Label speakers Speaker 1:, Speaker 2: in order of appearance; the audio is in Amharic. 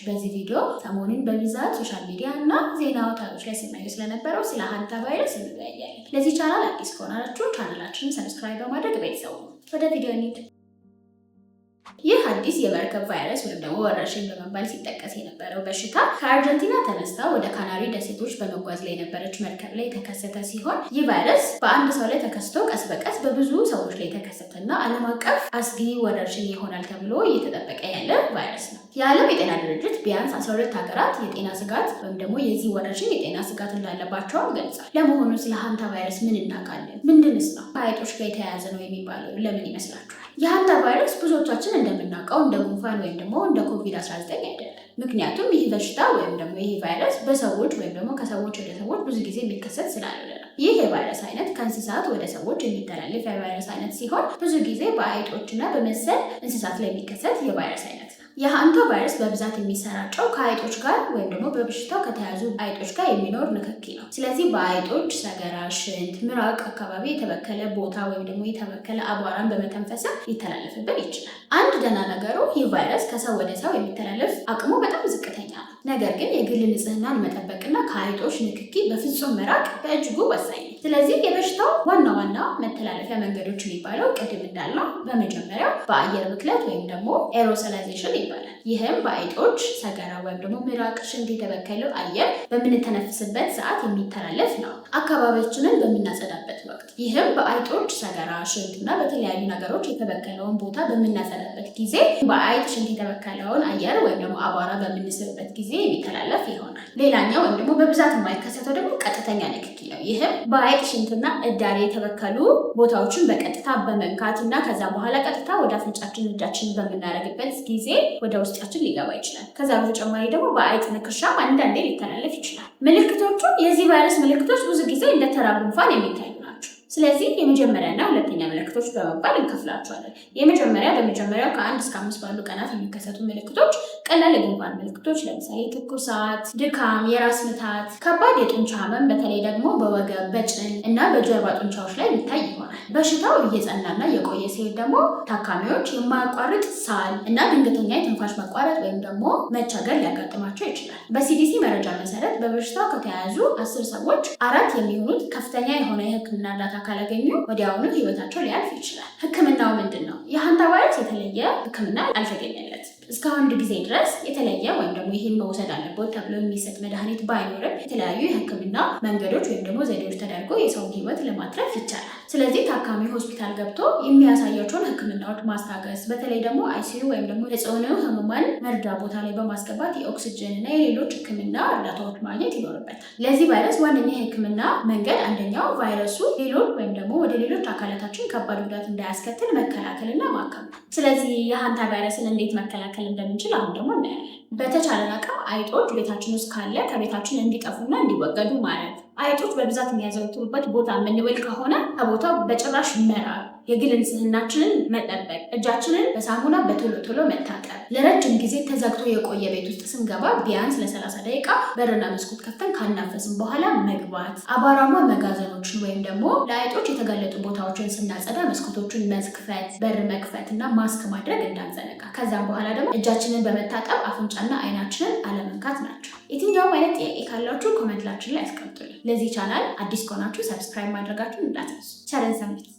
Speaker 1: በዚህ ቪዲዮ ሰሞኑን በብዛት social media እና ዜና አውታሮች ላይ ስናየው ስለነበረው ስለ ሃንታ ቫይረስ እንወያያለን። ለዚህ ቻናል አዲስ ከሆናችሁ ቻናላችንን subscribe በማድረግ ቤተሰብ ሁኑ። ወደ ቪዲዮ እንሂድ። ይህ አዲስ የመርከብ ቫይረስ ወይም ደግሞ ወረርሽኝ በመባል ሲጠቀስ የነበረው በሽታ ከአርጀንቲና ተነስታ ወደ ካናሪ ደሴቶች በመጓዝ ላይ የነበረች መርከብ ላይ የተከሰተ ሲሆን፣ ይህ ቫይረስ በአንድ ሰው ላይ ተከስቶ ቀስ በቀስ በብዙ ሰዎች ላይ የተከሰተና ዓለም አቀፍ አስጊ ወረርሽኝ ይሆናል ተብሎ እየተጠበቀ ያለ ቫይረስ ነው። የዓለም የጤና ድርጅት ቢያንስ 12 ሀገራት የጤና ስጋት ወይም ደግሞ የዚህ ወረርሽኝ የጤና ስጋት እንዳለባቸውም ገልጿል። ለመሆኑ ስለ ሃንታ ቫይረስ ምን እናውቃለን? ምንድንስ ነው? ከአይጦች ጋር የተያያዘ ነው የሚባለው ለምን ይመስላችኋል? የሃንታ ቫይረስ ብዙዎቻችን እንደምናውቀው እንደ ጉንፋን ወይም ደግሞ እንደ ኮቪድ-19 አይደለም። ምክንያቱም ይህ በሽታ ወይም ደግሞ ይህ ቫይረስ በሰዎች ወይም ደግሞ ከሰዎች ወደ ሰዎች ብዙ ጊዜ የሚከሰት ስላልሆነ ነው። ይህ የቫይረስ አይነት ከእንስሳት ወደ ሰዎች የሚተላለፍ የቫይረስ አይነት ሲሆን፣ ብዙ ጊዜ በአይጦች እና በመሰል እንስሳት ላይ የሚከሰት የቫይረስ አይነት ነው። የሃንታ ቫይረስ በብዛት የሚሰራጨው ከአይጦች ጋር ወይም ደግሞ በበሽታው ከተያዙ አይጦች ጋር የሚኖር ንክኪ ነው። ስለዚህ በአይጦች ሰገራ፣ ሽንት፣ ምራቅ አካባቢ የተበከለ ቦታ ወይም ደግሞ የተበከለ አቧራን በመተንፈስም ሊተላለፍብን ይችላል። አንድ ደህና ነገሩ ይህ ቫይረስ ከሰው ወደ ሰው የሚተላለፍ አቅሙ በጣም ዝቅተኛ ነው። ነገር ግን የግል ንጽህናን መጠበቅና ከአይጦች ንክኪ በፍጹም መራቅ በእጅጉ ወሳኝ ነው። ስለዚህ የበሽታው ዋና ዋና መተላለፊያ መንገዶች የሚባለው ቅድም እንዳልነው በመጀመሪያው በአየር ብክለት ወይም ደግሞ aerosolization ይባላል። ይህም በአይጦች ሰገራ ወይም ደግሞ ምራቅ፣ ሽንት የተበከለው አየር በምንተነፍስበት ሰዓት የሚተላለፍ ነው። አካባቢያችንን በምናጸዳበት ወቅት፣ ይህም በአይጦች ሰገራ፣ ሽንት እና በተለያዩ ነገሮች የተበከለውን ቦታ በምናጸዳበት ጊዜ በአይጥ ሽንት የተበከለውን አየር ወይም ደግሞ አቧራ በምንስብበት ጊዜ የሚተላለፍ ይሆናል። ሌላኛው ወይም ደግሞ በብዛት የማይከሰተው ደግሞ ቀጥተኛ ንክኪ ነው። ይህም በአይጥ ሽንትና እዳሪ የተበከሉ ቦታዎችን በቀጥታ በመንካት እና ከዛ በኋላ ቀጥታ ወደ አፍንጫችን እጃችንን በምናደርግበት ጊዜ ወደ ውስጣችን ሊገባ ይችላል። ከዛ በተጨማሪ ደግሞ በአይጥ ንክሻም አንዳንዴ ሊተላለፍ ይችላል። ምልክቶቹ፣ የዚህ ቫይረስ ምልክቶች ብዙ ጊዜ እንደ ተራ ጉንፋን የሚታዩ ናቸው። ስለዚህ የመጀመሪያና ሁለተኛ ምልክቶች በመባል እንከፍላቸዋለን። በመጀመሪያው ከ1 እስከ 5 ባሉ ቀናት የሚከሰቱ ምልክቶች ቀላል የጉንፋን ምልክቶች፣ ለምሳሌ ትኩሳት፣ ድካም፣ የራስ ምታት፣ ከባድ የጡንቻ ህመም፣ በተለይ ደግሞ በወገብ፣ በጭን እና በጀርባ ጡንቻዎች ላይ የሚታይ ይሆናል። በሽታው እየጸናና እየቆየ ሲሄድ ደግሞ ታካሚዎች የማያቋርጥ ሳል እና ድንገተኛ የትንፋሽ መቋረጥ ወይም ደግሞ መቸገር ሊያጋጥማቸው ይችላል። በ CDC መረጃ መሰረት በበሽታው ከተያዙ 10 ሰዎች አራት የሚሆኑት ከፍተኛ የሆነ የሕክምና እርዳታ ካላገኙ ወዲያውኑ ህይወታቸው ሊያልፍ ይችላል። ሕክምናው ምንድን ነው? የሃንታ ቫይረስ የተለየ ሕክምና አልተገኘለትም። እስከ አንድ ጊዜ ድረስ የተለየ ወይም ደግሞ ይህን መውሰድ አለበት ተብሎ የሚሰጥ መድኃኒት ባይኖርም የተለያዩ የህክምና መንገዶች ወይም ደግሞ ዘዴዎች ተደርጎ የሰውን ህይወት ለማትረፍ ይቻላል። ስለዚህ ታካሚ ሆስፒታል ገብቶ የሚያሳያቸውን ህክምናዎች ማስታገስ፣ በተለይ ደግሞ ICU ወይም ደግሞ የጽኑ ህሙማን መርጃ ቦታ ላይ በማስገባት የኦክስጅን እና የሌሎች ህክምና እርዳታዎች ማግኘት ይኖርበታል። ለዚህ ቫይረስ ዋነኛ የህክምና መንገድ አንደኛው ቫይረሱ ሌሎች ወይም ደግሞ ወደ ሌሎች አካላታችን ከባድ ጉዳት እንዳያስከትል መከላከልና ማከም ነው። ስለዚህ የሃንታ ቫይረስን እንዴት መከላከል እንደምንችል አሁን ደግሞ እናያለን። በተቻለን አቅም አይጦች ቤታችን ውስጥ ካለ ከቤታችን እንዲጠፉና እንዲወገዱ ማድረግ፣ አይጦች በብዛት የሚያዘወትሩበት ቦታ የምንውል ከሆነ ከቦታው በጭራሽ መራቅ፣ የግል ንጽህናችንን መጠበቅ፣ እጃችንን በሳሙና በቶሎ ቶሎ መታጠብ፣ ለረጅም ጊዜ ተዘግቶ የቆየ ቤት ውስጥ ስንገባ ቢያንስ ለ30 ደቂቃ በርና መስኮት ከፍተን ካናፈስን በኋላ መግባት፣ አቧራማ መጋዘኖችን ወይም ደግሞ ለአይጦች የተጋለጡ ቦታዎችን ስናጸዳ መስኮቶችን መክፈት፣ በር መክፈት እና ማስክ ማድረግ እንዳንዘነጋ። ከዛም በኋላ ደግሞ እጃችንን በመታጠብ አፍንጫና አይናችንን አለመንካት ናቸው። የትኛውም አይነት ጥያቄ ካላችሁ comment ላችን ላይ አስቀምጡልን። ለዚህ ቻናል አዲስ ከሆናችሁ subscribe ማድረጋችሁን እንዳትረሱ። ቸር እንሰንብት።